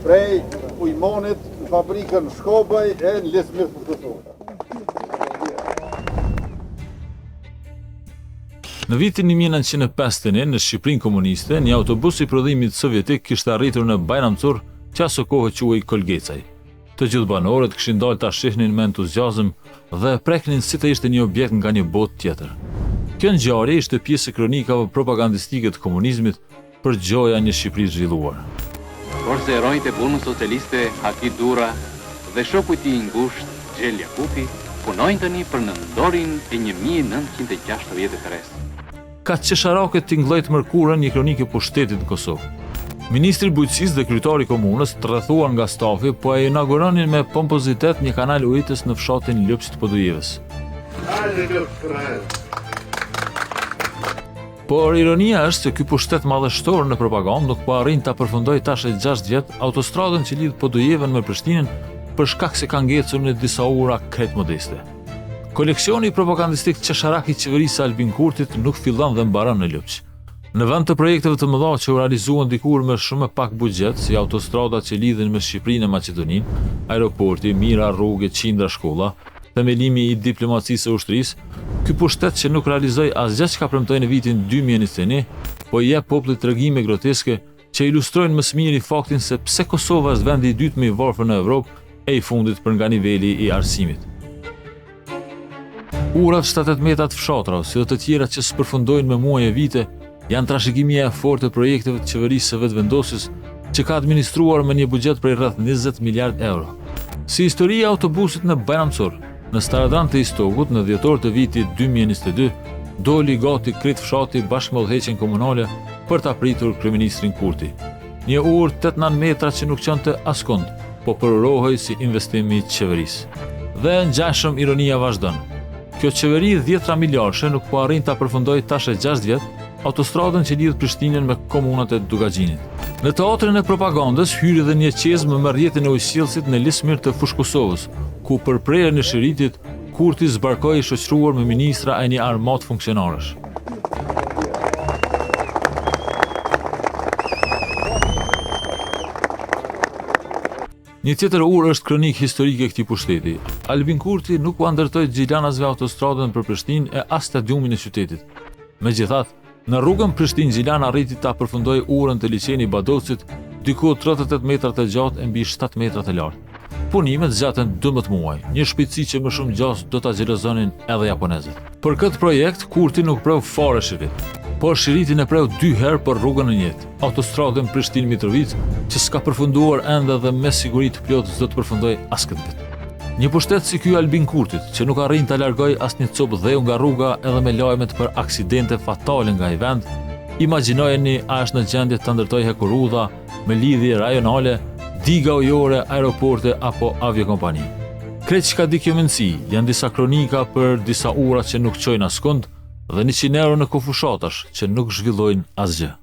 Prej Ujmanit në fabrikën Shkobaj e në Lismir të Kosovës. Në vitin 1951, në Shqipërinë komuniste, një autobus i prodhimit sovjetik kishte arritur në Bajram Curr, që aso kohë quhej Kolgecaj. Të gjithë banorët kishin dalë ta shihnin me entuziazëm dhe e preknin si të ishte një objekt nga një botë tjetër. Kjo ngjarje ishte pjesë e kronikave propagandistike të komunizmit për gjoja një Shqipëri të zhvilluar. Porse heronjtë e punës socialiste Haki Dura dhe shoku i tij i ngushtë Xhel Jakupi punojnë tani për nëntorin e 1963-së. Kaq qesharake tingëlloi të mërkurën një kronikë e pushtetit në Kosovë. Ministri i Bujqësisë dhe kryetari i komunës, të rrethuar nga stafi, po e inauguronin me pompozitet një kanal ujitës në fshatin Lupç të Podujevës. Por ironia është se ky pushtet madhështor në propagandë nuk po arrin ta përfundojë tash e 6 vjet autostradën që lidh Podujevën me Prishtinën për shkak se ka ngecur në disa ura krejt modeste. Koleksioni propagandistik qesharak i qeverisë së Albin Kurtit nuk fillon dhe mbaron në Lupç. Në vend të projekteve të mëdha që u realizuan dikur me shumë më pak buxhet, si autostradat që lidhin me Shqipërinë e Maqedoninë, aeroporti, mijëra rrugë e qindra shkolla, themelimi i diplomacisë së ushtrisë, ky pushtet që nuk realizoi asgjë çka premtoi në vitin 2021, po i jep popullit tregime groteske që ilustrojnë më së miri faktin se pse Kosova është vendi i dytë më i varfër në Evropë e i fundit për nga niveli i arsimit. Urat 70 metra të fshatrave, si dhe të tjera që s'përfundojnë me muaj e vite, janë trashëgimia e fortë e projekteve të qeverisë së Vetëvendosjes që ka administruar me një buxhet prej rreth 20 miliard euro. Si historia e autobusit në Bajram Curr, në Staradran të Istogut në dhjetor të vitit 2022, doli gati krejt fshati bashkë me udhëheqjen komunale për ta pritur kryeministrin Kurti. Një urë 8-9 metra që nuk çonte askund, po përurohej si investim i qeverisë. Dhe ngjashëm ironia vazhdon. Kjo qeveri dhjetra miliardshe nuk po arrin ta përfundojë tash e 6 vjet autostradën që lidh Prishtinën me komunat e Dukagjinit. Në teatrin e propagandës hyri dhe një çezmë me rrjetin e ujësjellësit në Lismir të Fushë-Kosovës, ku për prerjen e shiritit Kurti zbarkoi i shoqëruar me ministra e një armatë funksionarësh. Një tjetër urë është kronikë historike e këtij pushteti. Albin Kurti nuk ua ndërtoi gjilanasve autostradën për Prishtinë e as stadiumin e qytetit. Megjithatë, në rrugën Prishtinë-Gjilan arriti ta përfundojë urën te liqeni i Badocit, diku 38 metra të gjatë e mbi 7 metra të lartë. Punimet zgjatën 12 muaj, një shpejtësi që me shumë gjasë do ta xhelozonin edhe japonezët. Për këtë projekt, Kurti nuk preu fare shirit, por shiritin e preu dy herë për rrugën e njëjtë, autostradën Prishtinë-Mitrovicë, që s'ka përfunduar ende dhe me siguri të plotë s'do të përfundojë as këtë vit. Një pushtet si ky i Albin Kurtit, që nuk arrin ta largojë asnjë copë dheu nga rruga edhe me lajmet për aksidente fatale nga ai vend, imagjinojeni a është në gjendje të ndërtojë hekurudha, me lidhje rajonale, diga ujore, aeroporte apo aviokompani. Krejt çka di kjo mendësi, janë disa kronika për disa ura që nuk çojnë askund dhe 100 euro në kohë fushatash që nuk zhvillojnë asgjë.